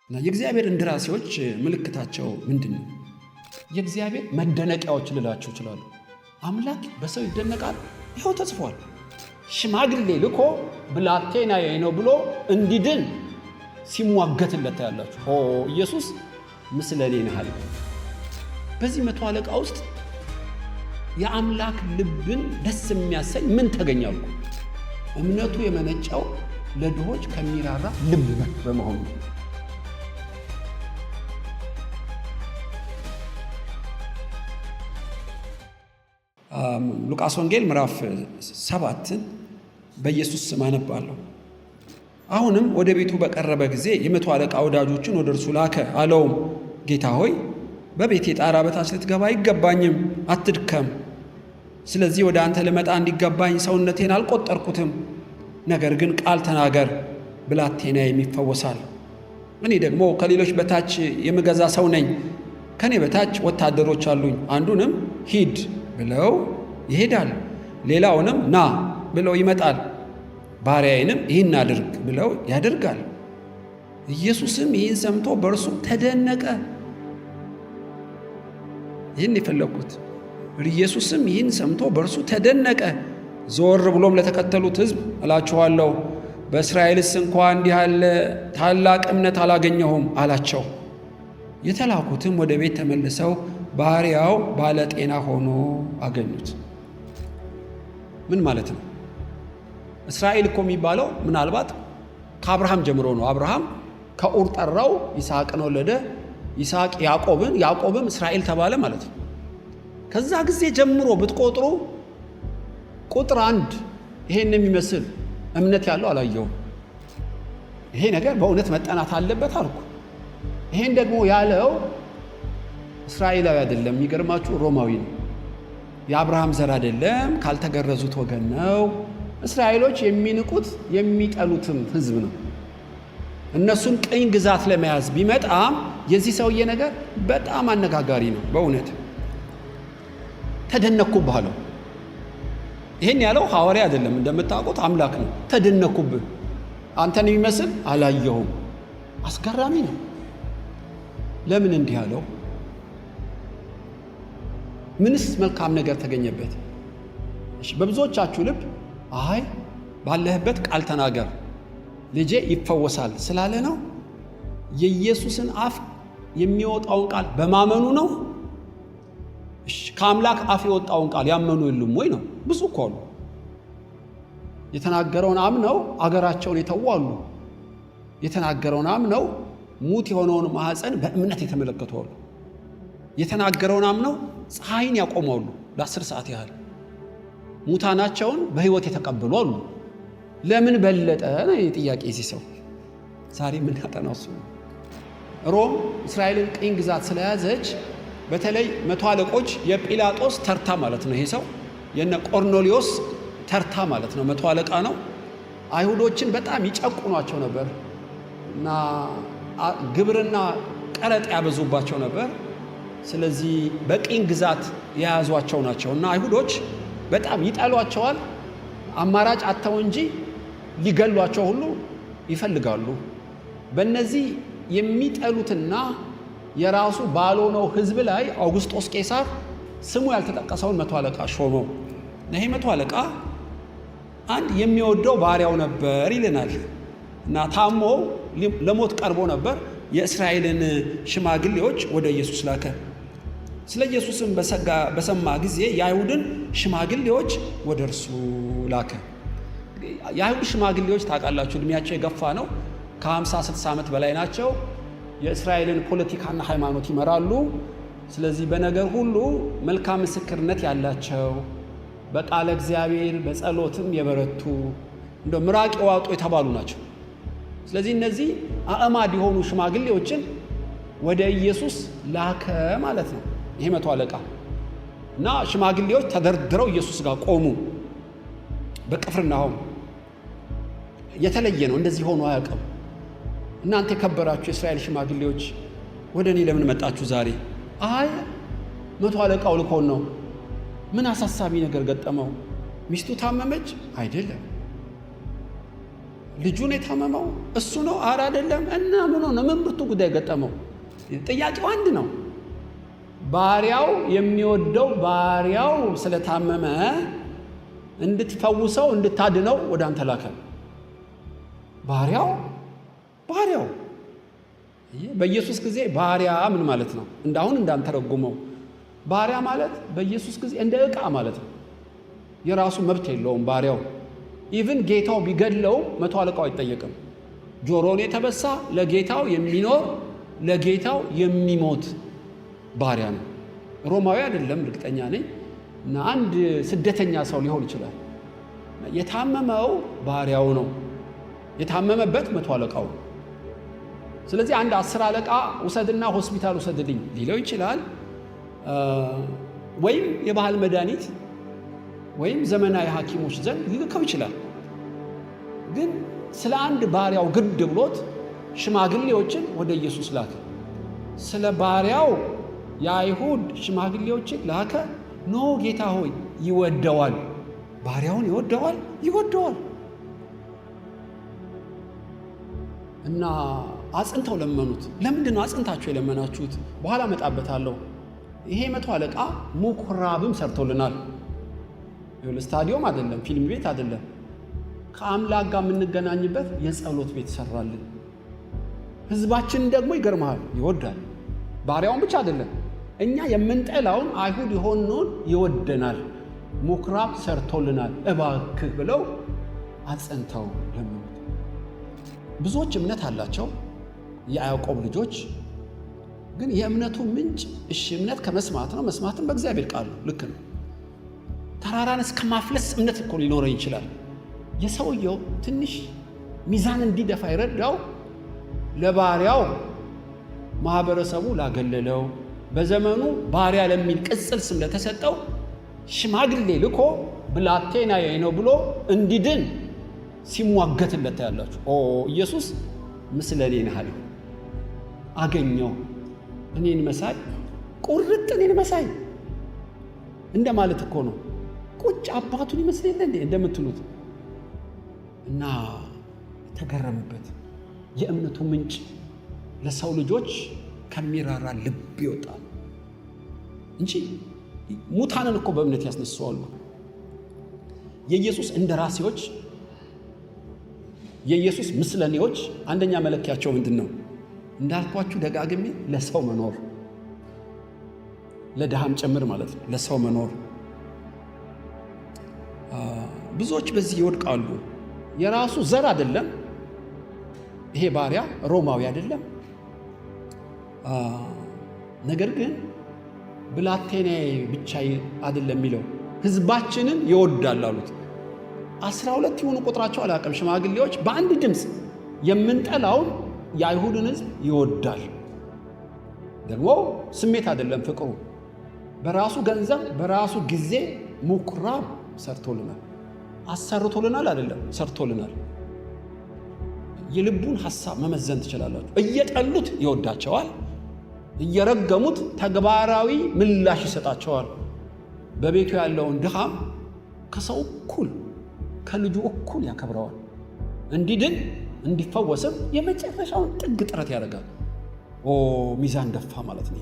እና የእግዚአብሔር እንደራሴዎች ምልክታቸው ምንድን ነው? የእግዚአብሔር መደነቂያዎች ልላቸው ይችላሉ። አምላክ በሰው ይደነቃል። ይኸው ተጽፏል። ሽማግሌ ልኮ ብላቴናዬ ነው ብሎ እንዲድን ሲሟገትለት ታያላችሁ። ኦ ኢየሱስ ምስለኔ ነህ አለ። በዚህ መቶ አለቃ ውስጥ የአምላክ ልብን ደስ የሚያሰኝ ምን ተገኛልኩ? እምነቱ የመነጨው ለድሆች ከሚራራ ልብ በመሆኑ። ሉቃስ ወንጌል ምዕራፍ 7ን በኢየሱስ ስም አነባለሁ። አሁንም ወደ ቤቱ በቀረበ ጊዜ የመቶ አለቃ ወዳጆቹን ወደ እርሱ ላከ። አለውም፣ ጌታ ሆይ፣ በቤቴ ጣራ በታች ልትገባ አይገባኝም፣ አትድከም። ስለዚህ ወደ አንተ ልመጣ እንዲገባኝ ሰውነቴን አልቆጠርኩትም። ነገር ግን ቃል ተናገር፣ ብላቴናዬም ይፈወሳል። እኔ ደግሞ ከሌሎች በታች የምገዛ ሰው ነኝ። ከእኔ በታች ወታደሮች አሉኝ። አንዱንም ሂድ ብለው ይሄዳል፣ ሌላውንም ና ብለው ይመጣል፣ ባሪያዬንም ይህን አድርግ ብለው ያደርጋል። ኢየሱስም ይህን ሰምቶ በእርሱ ተደነቀ። ይህን የፈለግኩት፣ ኢየሱስም ይህን ሰምቶ በእርሱ ተደነቀ። ዞር ብሎም ለተከተሉት ሕዝብ፣ እላችኋለሁ፣ በእስራኤልስ እንኳ እንዲህ ያለ ታላቅ እምነት አላገኘሁም አላቸው። የተላኩትም ወደ ቤት ተመልሰው ባሪያው ባለጤና ሆኖ አገኙት። ምን ማለት ነው? እስራኤል እኮ የሚባለው ምናልባት ከአብርሃም ጀምሮ ነው። አብርሃም ከኡር ጠራው፣ ይስሐቅን ወለደ። ይስሐቅ ያዕቆብን፣ ያዕቆብም እስራኤል ተባለ ማለት ነው። ከዛ ጊዜ ጀምሮ ብትቆጥሩ ቁጥር አንድ ይሄን የሚመስል እምነት ያለው አላየውም። ይሄ ነገር በእውነት መጠናት አለበት አልኩ። ይሄን ደግሞ ያለው እስራኤላዊ አይደለም፣ የሚገርማችሁ ሮማዊ ነው። የአብርሃም ዘር አይደለም፣ ካልተገረዙት ወገን ነው። እስራኤሎች የሚንቁት የሚጠሉትም ሕዝብ ነው። እነሱን ቅኝ ግዛት ለመያዝ ቢመጣም የዚህ ሰውዬ ነገር በጣም አነጋጋሪ ነው። በእውነት ተደነቅኩብህ አለው። ይህን ያለው ሐዋርያ አይደለም፣ እንደምታውቁት አምላክ ነው። ተደነቅኩብህ፣ አንተን የሚመስል አላየሁም። አስገራሚ ነው። ለምን እንዲህ አለው? ምንስ መልካም ነገር ተገኘበት? እሺ፣ በብዙዎቻችሁ ልብ አይ ባለህበት ቃል ተናገር ልጄ ይፈወሳል ስላለ ነው? የኢየሱስን አፍ የሚወጣውን ቃል በማመኑ ነው? እሺ፣ ከአምላክ አፍ የወጣውን ቃል ያመኑ የሉም ወይ ነው? ብዙ እኮ አሉ። የተናገረውን አምነው አገራቸውን የተዉ አሉ። የተናገረውን አምነው ሙት የሆነውን ማኅፀን በእምነት የተመለከቱ አሉ። የተናገረውን አምነው ፀሐይን ያቆማሉ ለ10 ሰዓት ያህል፣ ሙታናቸውን በሕይወት የተቀበሉ አሉ። ለምን በለጠ ነው ጥያቄ። እዚህ ሰው ዛሬ የምናጠናው እሱ ነው። ሮም እስራኤልን ቅኝ ግዛት ስለያዘች በተለይ መቶ አለቆች የጲላጦስ ተርታ ማለት ነው። ይሄ ሰው የነ ቆርኔሊዮስ ተርታ ማለት ነው። መቶ አለቃ ነው። አይሁዶችን በጣም ይጨቁኗቸው ነበር እና ግብርና ቀረጥ ያበዙባቸው ነበር። ስለዚህ በቅኝ ግዛት የያዟቸው ናቸው እና አይሁዶች በጣም ይጠሏቸዋል። አማራጭ አጥተው እንጂ ሊገሏቸው ሁሉ ይፈልጋሉ። በእነዚህ የሚጠሉትና የራሱ ባልሆነው ሕዝብ ላይ አውግስጦስ ቄሳር ስሙ ያልተጠቀሰውን መቶ አለቃ ሾመው። ይሄ መቶ አለቃ አንድ የሚወደው ባሪያው ነበር ይለናል እና ታሞ ለሞት ቀርቦ ነበር። የእስራኤልን ሽማግሌዎች ወደ ኢየሱስ ላከ። ስለ ኢየሱስም በሰማ ጊዜ የአይሁድን ሽማግሌዎች ወደ እርሱ ላከ። የአይሁድ ሽማግሌዎች ታውቃላችሁ፣ እድሜያቸው የገፋ ነው። ከ50 60 ዓመት በላይ ናቸው። የእስራኤልን ፖለቲካና ሃይማኖት ይመራሉ። ስለዚህ በነገር ሁሉ መልካም ምስክርነት ያላቸው፣ በቃለ እግዚአብሔር በጸሎትም የበረቱ፣ እንደ ምራቅ የዋጡ የተባሉ ናቸው። ስለዚህ እነዚህ አእማድ የሆኑ ሽማግሌዎችን ወደ ኢየሱስ ላከ ማለት ነው። ይሄ መቶ አለቃ እና ሽማግሌዎች ተደርድረው ኢየሱስ ጋር ቆሙ። በቅፍርናሆም የተለየ ነው። እንደዚህ ሆኖ አያውቅም። እናንተ የከበራችሁ የእስራኤል ሽማግሌዎች ወደ እኔ ለምን መጣችሁ ዛሬ? አይ መቶ አለቃው ልኮን ነው። ምን አሳሳቢ ነገር ገጠመው? ሚስቱ ታመመች? አይደለም። ልጁን የታመመው እሱ ነው? አረ አይደለም። እና ምን ሆነ? ምን ብርቱ ጉዳይ ገጠመው? ጥያቄው አንድ ነው። ባሪያው የሚወደው ባሪያው ስለታመመ እንድትፈውሰው እንድታድነው ወደ አንተ ላከ። ባሪያው ባሪያው በኢየሱስ ጊዜ ባሪያ ምን ማለት ነው? እንዳሁን እንዳንተረጉመው ባሪያ ማለት በኢየሱስ ጊዜ እንደ ዕቃ ማለት ነው። የራሱ መብት የለውም ባሪያው። Even ጌታው ቢገድለው መቶ አለቃው አይጠየቅም። ጆሮውን የተበሳ ለጌታው የሚኖር ለጌታው የሚሞት ባሪያ ነው። ሮማዊ አይደለም፣ እርግጠኛ ነኝ። እና አንድ ስደተኛ ሰው ሊሆን ይችላል። የታመመው ባሪያው ነው። የታመመበት መቶ አለቃው ነው። ስለዚህ አንድ 10 አለቃ ውሰድና ሆስፒታል ውሰድልኝ ሊለው ይችላል። ወይም የባህል መድኃኒት ወይም ዘመናዊ ሐኪሞች ዘንድ ሊልከው ይችላል። ግን ስለ አንድ ባሪያው ግድ ብሎት ሽማግሌዎችን ወደ ኢየሱስ ላከ። ስለ ባሪያው የአይሁድ ሽማግሌዎችን ላከ። No ጌታ ሆይ ይወደዋል፣ ባሪያውን ይወደዋል፣ ይወደዋል። እና አጽንተው ለመኑት። ለምንድን ነው አጽንታችሁ የለመናችሁት? በኋላ እመጣበታለሁ። ይሄ መቶ አለቃ ምኩራብም ሰርቶልናል። ስታዲዮም አይደለም፣ ፊልም ቤት አይደለም። ከአምላክ ጋር የምንገናኝበት የጸሎት ቤት ሰራልን። ህዝባችን ደግሞ ይገርመሃል ይወዳል። ባሪያውን ብቻ አይደለም፣ እኛ የምንጠላውን አይሁድ የሆነውን ይወደናል። ምኩራብ ሰርቶልናል፣ እባክህ ብለው አጽንተው ለመኑት። ብዙዎች እምነት አላቸው የያዕቆብ ልጆች፣ ግን የእምነቱ ምንጭ እሺ እምነት ከመስማት ነው፣ መስማትም በእግዚአብሔር ቃል ነው። ልክ ነው። ተራራን እስከ ማፍለስ እምነት እኮ ሊኖረኝ ይችላል። የሰውየው ትንሽ ሚዛን እንዲደፋ ይረዳው ለባሪያው ማህበረሰቡ ላገለለው በዘመኑ ባሪያ ለሚል ቅጽል ስም ለተሰጠው ሽማግሌ ልኮ ብላቴናዬ ነው ብሎ እንዲድን ሲሟገትለት ታያላችሁ። ኦ ኢየሱስ ምስለኔ ነህ አለው። አገኘው እኔን መሳይ ቁርጥ እኔን መሳይ እንደማለት እኮ ነው። ቁጭ አባቱን ይመስል የለ እንዴ እንደምትሉት እና ተገረመበት። የእምነቱ ምንጭ ለሰው ልጆች ከሚራራ ልብ ይወጣል እንጂ ሙታንን እኮ በእምነት ያስነሳዋሉ። የኢየሱስ እንደራሴዎች የኢየሱስ ምስለኔዎች አንደኛ መለኪያቸው ምንድን ነው? እንዳልኳችሁ ደጋግሜ ለሰው መኖር፣ ለድሃም ጭምር ማለት ነው። ለሰው መኖር። ብዙዎች በዚህ ይወድቃሉ። የራሱ ዘር አይደለም ይሄ ባሪያ፣ ሮማዊ አይደለም። ነገር ግን ብላቴናዬ ብቻ አይደለም የሚለው ሕዝባችንን ይወዳል አሉት። 12 ይሁኑ ቁጥራቸው አላውቅም። ሽማግሌዎች በአንድ ድምፅ የምንጠላውን የአይሁድን ሕዝብ ይወዳል። ደግሞ ስሜት አይደለም ፍቅሩ፣ በራሱ ገንዘብ በራሱ ጊዜ ምኩራብ ሰርቶልናል። አሰርቶልናል አይደለም ሰርቶልናል። የልቡን ሐሳብ መመዘን ትችላላችሁ። እየጠሉት ይወዳቸዋል፣ እየረገሙት ተግባራዊ ምላሽ ይሰጣቸዋል። በቤቱ ያለውን ድሃም ከሰው እኩል ከልጁ እኩል ያከብረዋል። እንዲድን እንዲፈወስም የመጨረሻውን ጥግ ጥረት ያደርጋል። ኦ ሚዛን ደፋ ማለት ነው።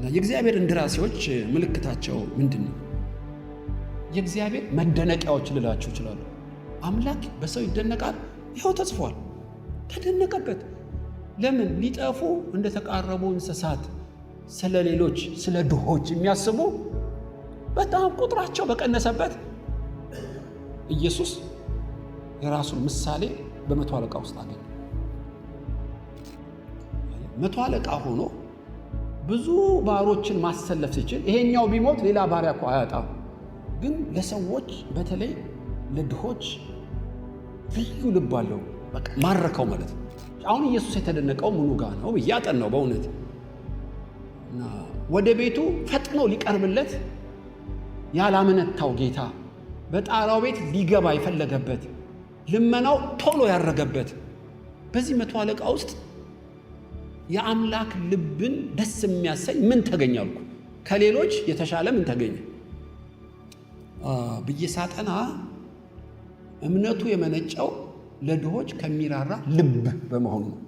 የእግዚአብሔር እንደራሴዎች ምልክታቸው ምንድን ነው? የእግዚአብሔር መደነቂያዎች ልላችሁ ይችላሉ። አምላክ በሰው ይደነቃል። ይኸው ተጽፏል። ተደነቀበት። ለምን? ሊጠፉ እንደተቃረቡ እንስሳት ስለ ሌሎች ስለ ድሆች የሚያስቡ በጣም ቁጥራቸው በቀነሰበት ኢየሱስ የራሱን ምሳሌ በመቶ አለቃ ውስጥ አገኘ። መቶ አለቃ ሆኖ ብዙ ባሮችን ማሰለፍ ሲችል ይሄኛው ቢሞት ሌላ ባሪያ እኮ አያጣም። ግን ለሰዎች በተለይ ለድሆች ልዩ ልብ አለው። በቃ ማረከው ማለት ነው። አሁን ኢየሱስ የተደነቀው ምኑ ጋ ነው ብዬ አጠናው በእውነት እና ወደ ቤቱ ፈጥኖ ሊቀርብለት ያላመነታው ጌታ በጣራው ቤት ሊገባ የፈለገበት ልመናው ቶሎ ያረገበት በዚህ መቶ አለቃ ውስጥ የአምላክ ልብን ደስ የሚያሰኝ ምን ተገኘ አልኩ። ከሌሎች የተሻለ ምን ተገኘ ብዬ ሳጠና እምነቱ የመነጨው ለድሆች ከሚራራ ልብ በመሆኑ ነው።